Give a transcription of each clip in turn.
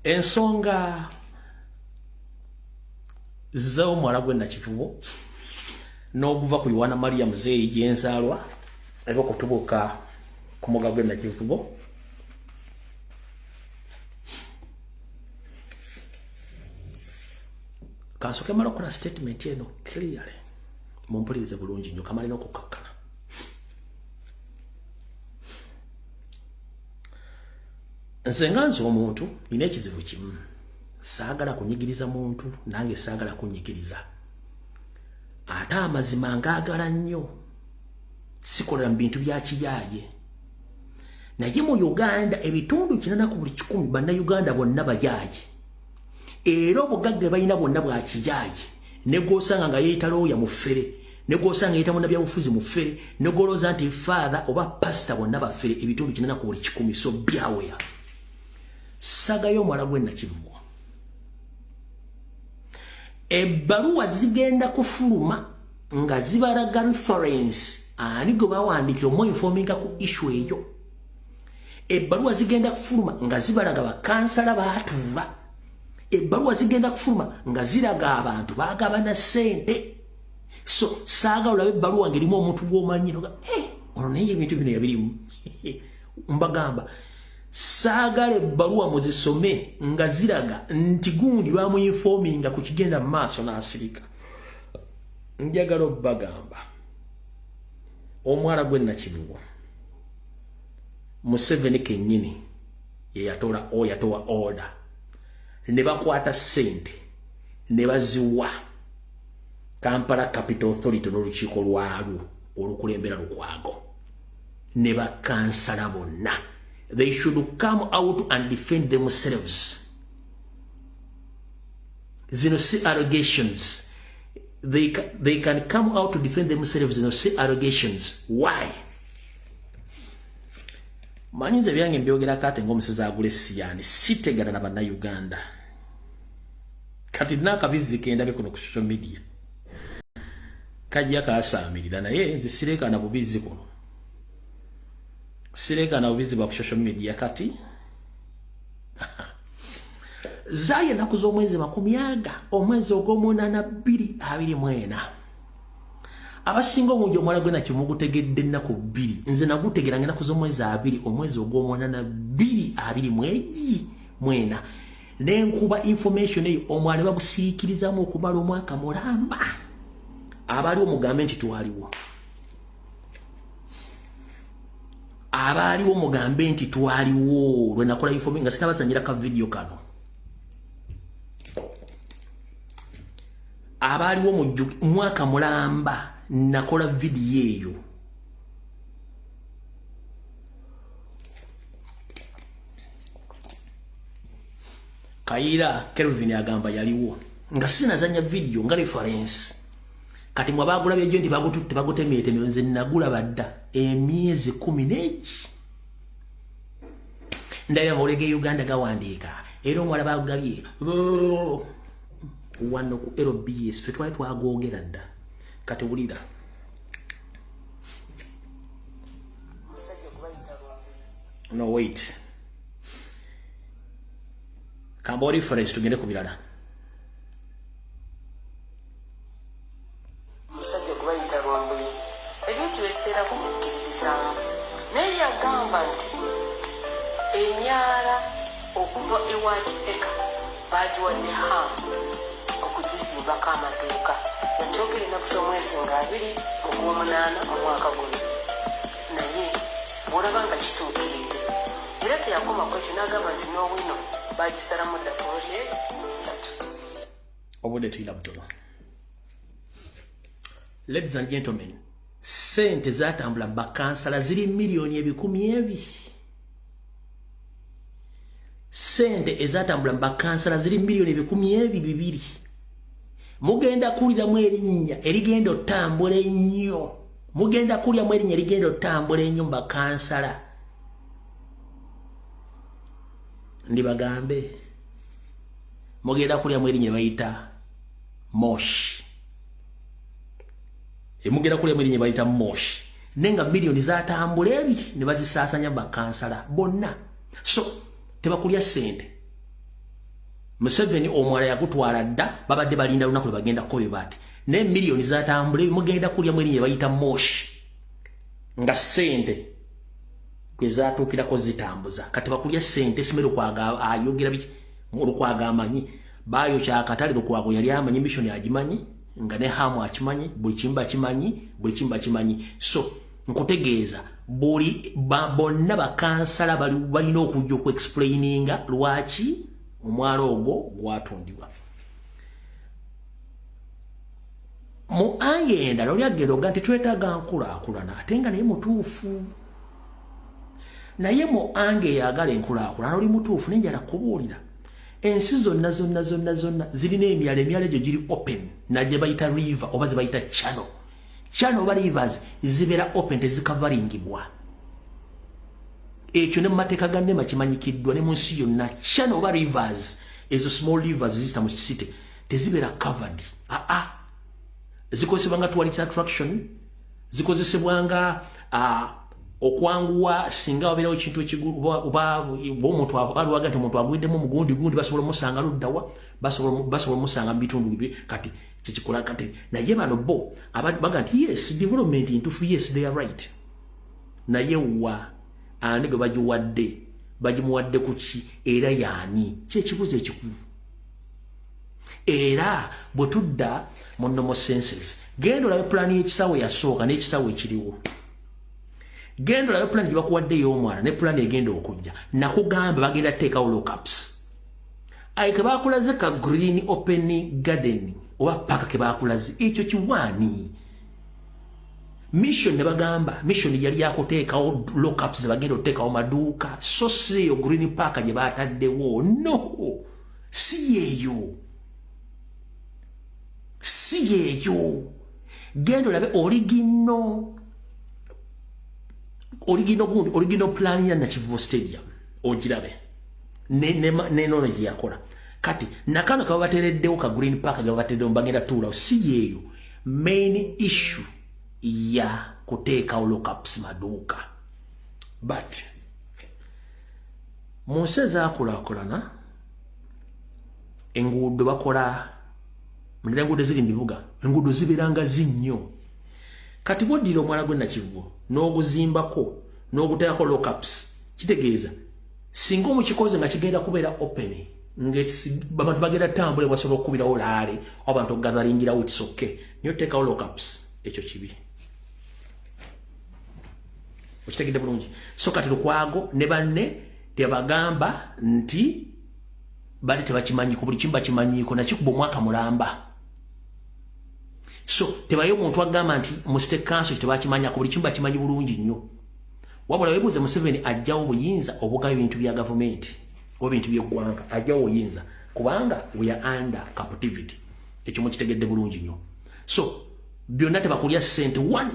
Ensonga z'omwala gw'e Nakivubo n'oguva ku Yowana Maria Muzeeyi gy'enzaalwa eva okutubuuka ku mugga gw'e Nakivubo. Kansooke mala okukola statement eno clearly, mumpulirize bulungi nnyo, kamale n'okukkakkana. Nze nga nze omuntu nina ekizibu kimu, saagala kunyigiriza muntu, nange saagala kunyigiriza, ate amazima ngaagala nnyo, sikolera mu bintu bya kiyaaye. Naye mu Uganda ebitundu 80 ku buli 100 bannayuganda bonna bayaaye, era obugagga balina bwonna bwa kiyaaye. Ne gw'osanga nga yeeyita looya mufere, ne gw'osanga yeeyita munnabyabufuzi mufere, ne gw'olowooza nti father oba pasita, bonna bafere, ebitundu 80 ku buli 100. So byaweya sagayo omwala gw'e Nakivubo. Ebbaluwa zigenda kufuluma nga zibalaga reference ani gwe bawandiikira omuinforminga ku issue eyo. Ebbaluwa zigenda kufuluma nga zibalaga bakansala baatuula. Ebbaluwa zigenda kufuluma nga ziraga abantu bagabana ssente. So saagala olabe ebbaluwa ng'erimu omuntu gw'omanyi noga eh, ono naye ebintu bino yabirimu. Mbagamba saagala ebbaluwa muzisome nga ziraga nti gundi bamuinforminga ku kigenda mu maaso n'asirika. Njagala obbagamba omwala gw'e Nakivubo, Museveni kennyini ye yatola o yatowa order ne bakwata ssente ne baziwa Kampala Capital Authority n'olukiiko lwalwo olukulembera Lukwago ne bakansala bonna. They should come out and defend themselves. Zino si allegations. They can come out to defend themselves. Zino si allegations. Why? Manyi nze byange mbyogerako ate ng'omusezi agula essiyani, sitegana na Bannayuganda. Kati nina akabizzi kendabe kuno ku social media, kajja kasaamirira, naye nze sireekaana bubizzi kuno, sireekaana bubizzi bwa ku social media. Kati zaayo ennaku z'omwezi 20 omwezi ogw'omunaana 2024, abasinga obungi omwala gwe nakimu gutegedde ennaku 2. Nze nagutegera nga ennaku z'omwezi 20 omwezi ogw'omunaana 2024, nenkuba information eyo. Omwala ne bagusiikirizamu okumala omwaka mulamba. Abaaliwo mugambe nti twaliwo. Abaaliwo mugambe nti twaliwo lwe nakola information nga sinabazanyira ka video kano. Abaaliwo mu mwaka mulamba nakola vidiyo eyo. Kayira Kelvin agamba yaliwo nga sinazanya vidiyo nga reference. Kati mwe abagulabye jjo nti bagututte bagutemyetemye, nze nagulaba dda emyezi 10 n'egi. Ndabye amawulire ge Uganda gawandiika era omwala bagabye wano ku LBS, ffe twali twagwogera dda. Kati wulira. Omusajja gwe bayita Lumbuye. No, wait, kamba reference, tugende ku birala. Omusajja gwe bayita Lumbuye, ebintu bye sitera kumukkiririzaamu, naye yagamba nti emyala okuva ewa Kiseka baagiwadde Ham okugizimbako amaduuka. Yakyogera ennaku z'omwezi nga 20 ogw'omunaana omwaka guno, naye bw'olaba nga kituukiridde. Era teyakoma ku ekyo, n'agamba nti n'Owino baagisalamu dda poloti ssatu. Obudde tulina butono. Ladies and gentlemen, sente zatambula bakansala ziri miliyoni ebikumi ebi. Sente ezatambula bakansala ziri miliyoni 200. Mugenda kuliramu erinnya erigenda otambula ennyo, mugenda kulyamu erinnya erigenda otambula ennyo mu bakansala. Ndibagambe, mugenda kulyamu erinnya bayita Moshi. Emugenda kulyamu erinnya bayita Moshi, naye nga miliyoni zatambula ebi ne bazisaasanya bakansala bonna. So tebakulya sente. Museveni omwala yagutwala dda. Babadde balinda lunaku lwe bagenda kukobe bati naye miliyoni zatambula. Mugenda kulyamu erinnya bayita moshi nga ssente gwe zatuukirako zitambuza. Kati bakulya ssente. Sime Lukwago ayogera biki? Lukwago amanyi bayokya akatale. Lukwago yali amanyi mission, agimanyi nga ne Hamu akimanyi, buli kimu bakimanyi, buli kimu bakimanyi. So nkutegeeza buli bonna bakansala balina okujja okuexplaininga lwaki omwala ogwo gwatundibwa. Mu ange endala, oli agenda oga nti twetaaga nkulaakulana, ate nga naye mutuufu. Naye mu ange eyagala enkulaakulana, oli mutuufu, naye njala kubuulira, ensi zonna zonna zonna zonna zirina emyalo. Emyalo egyo giri open, nagye bayita river oba ze bayita channel. Channel oba rivers zibeera open, tezikavaringibwa. Ekyo ne mu mateeka ga NEMA kimanyikiddwa ne mu nsi yonna. Channel oba rivers ezo, small rivers ziyita mu city, tezibeera covered. Aa, zikozesebwa nga tourist attraction, zikozesebwa nga okwanguwa singa wabeerawo ekintu oba omuntu balwaga nti omuntu agwiddemu mugundi gundi, basobola omusanga luddawa, basobola omusanga mu bitundu bibi. Kati kyekikola kati. Naye bano bo baga nti yes, development ntufu, yes, they are right. Naye wa ani gwe bagiwadde? Bagimuwadde kuki era yaani? Kyekibuzo ekikulu. Era bwe tudda mu normal senses, genda olabe pulaani y'ekisaawe yasooka n'ekisaawe ekiriwo. Genda olabe pulaani gye bakuwadde ey'omwana ne pulaani egenda okujja. Nakugamba bagenda teekawo lockups. Aye ke bakulaze ka green open garden oba paka ke bakulaze, ekyo kiwaani mission. Ne bagamba mission yali yakuteekawo lockups, bagenda okuteekawo maduuka, so si eyo green park gye bataddewo. No, si yeeyo, si yeeyo. Genda olabe original gundi, original plan ya Nakivubo Stadium, ogirabe nenono gye yakola. Kati nakano kaba batereddewo ka green park ge batereddewo, bagenda tuulawo, si yeeyo main issue ya kuteekawo lockups, maduuka. But mu nsi ezaakulaakulana, enguudo bakola, enguudo ziri mu bibuga, enguudo zibeera ngazi nnyo. Kati bwoddira omwala gw'e Nakivubo n'oguzimbako n'oguteekako lockups, kitegeeza singa omukikoze nga kigenda kubeera open, abantu bagenda tambula, basobola okukubirawo laale, abantu okugatheringirawo, it's okay. Naye oteekawo lockups, ekyo kibi. Okitegedde bulungi? So kati Lukwago ne banne tebagamba nti bali tebakimanyiiko. Buli kimu bakimanyiiko. Nakikuba omwaka mulamba. So tebayo omuntu agamba nti mu state council tebakimanyako. Buli kimu bakimanyi bulungi nnyo. Wabula webuuze, Museveni ajjawo obuyinza obugaba ebintu bya gavumenti oba ebintu by'eggwanga? Ajjawo obuyinza kubanga we are under captivity. Ekyo mukitegedde bulungi nnyo. So byonna tebakulya ssente. One,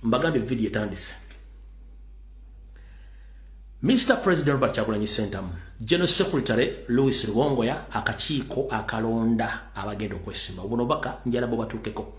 mbagambye video etandise. Mr President Robert Kyagulanyi Ssentamu, General Secretary Louis Rubongoya, akakiiko akalonda abagenda okwesimba, obuno baka njala bo batuukeko.